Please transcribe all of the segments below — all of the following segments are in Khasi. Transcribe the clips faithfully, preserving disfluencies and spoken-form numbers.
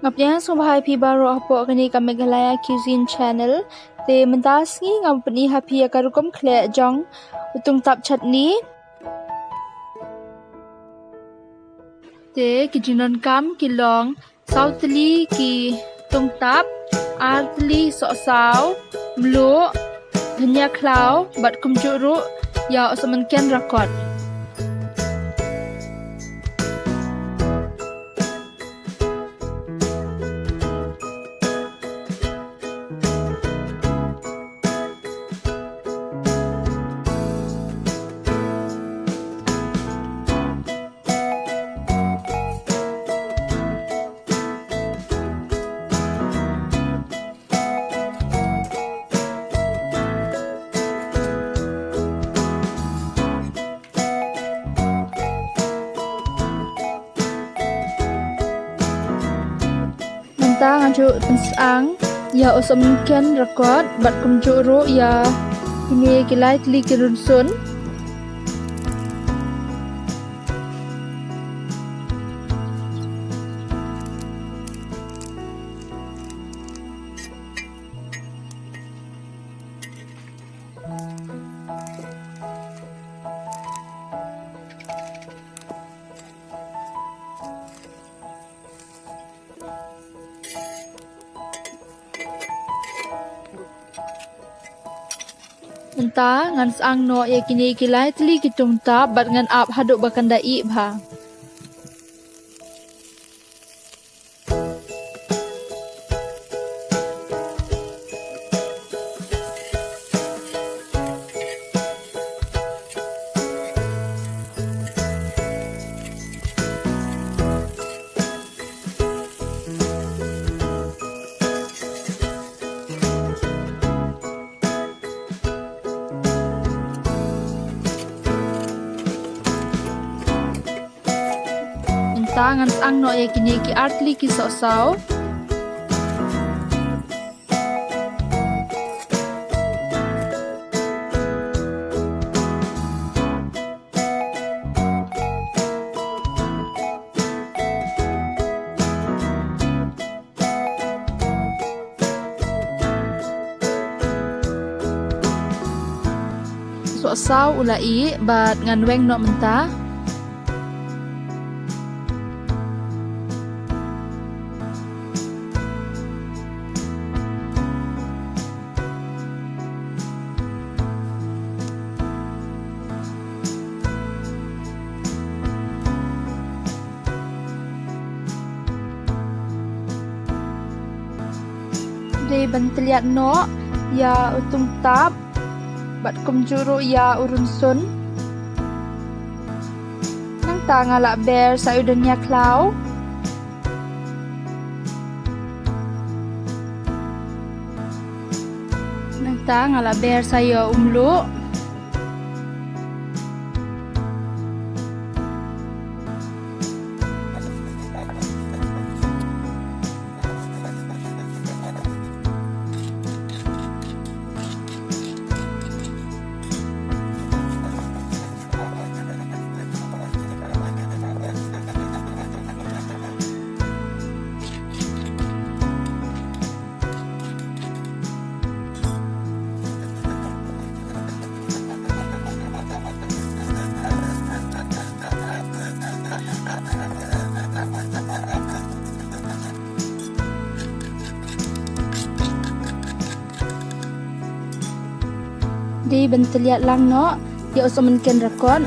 Nga pdiang sngewbha ïa phi baroh hapoh kane ka Meghalaya Cuisine Channel. Te mynta sngi nga pyni ha phi ïa ka rukom khleh jong u tungtap chutney. Te ki jingdonkam ki long saw tylli ki tungtap, ar tylli sohsaw, mluh, dhania khlaw bad kumjuh ruh ïa u sohmynken rakot. Mynta nga ju pynsang ïa u sohmynken rakot bad kumjuh ruh ïa kine ki lai tylli ki rynsun. Mynta ngan sang noh ïa kine ki lai tylli ki tungtap bad ngan ap haduh ba kan da ih bha. Mynta ngan sang noh ïa kine ki artylli ki sohsaw. Sohsaw u la ih bad ngan weng noh mynta. Dei ban tylliat noh ïa u tungtap bad kumjuh ruh ïa u rynsun. Nangta nga la ber sa u dania khlaw. Nangta nga la ber sa ïa u mluh. Dei ban tylliat lang noh ïa u sohmynken rakot.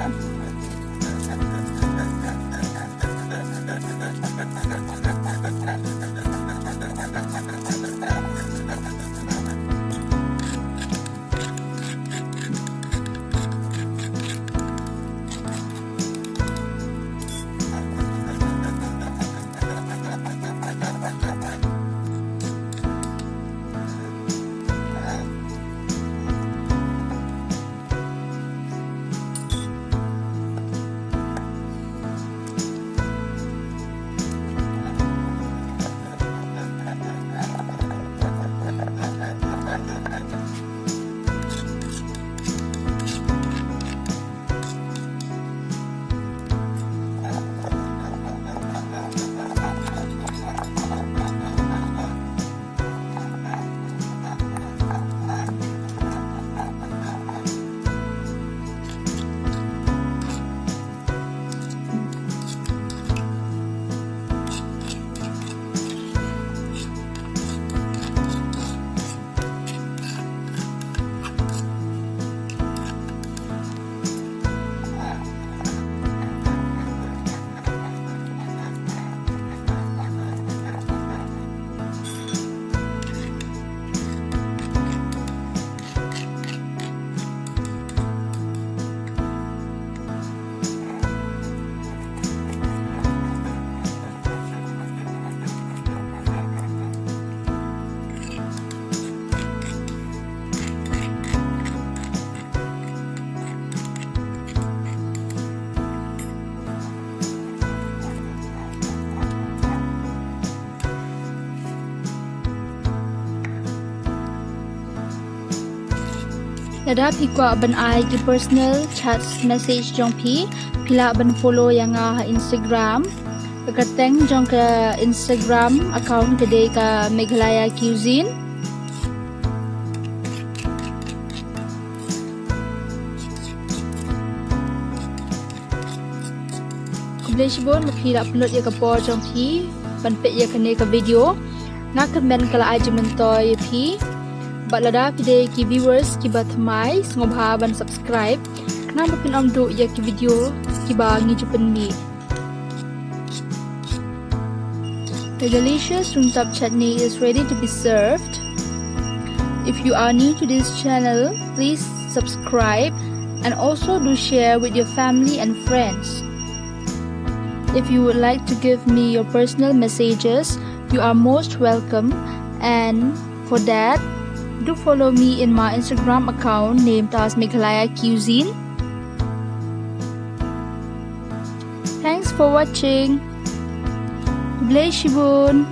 Lada phi kwah ban ai ki personal chat message jong phi, phi lah ban follow ïa nga ha Instagram. Ka kyrteng jong ka Instagram account ka dei ka Meghalaya Cuisine. Khublei shibun ba phi la pynlut ïa ka por jong phi ban peit ïa kane ka video. Nga kyrmen ka la ai jingmyntoi ïa phi. Bad lada phi dei ki viewers kiba thymmai, sngewbha ban subscribe. Khnang ba phin ym duh ïa ki video kiba ngi ju pynmih. The delicious Rungtap chutney is ready to be served. If you are new to this channel, please subscribe and also do share with your family and friends. If you would like to give me your personal messages, you are most welcome. And for that, do follow me in my Instagram account named as Meghalaya Cuisine. Thanks for watching. Khublei shibun.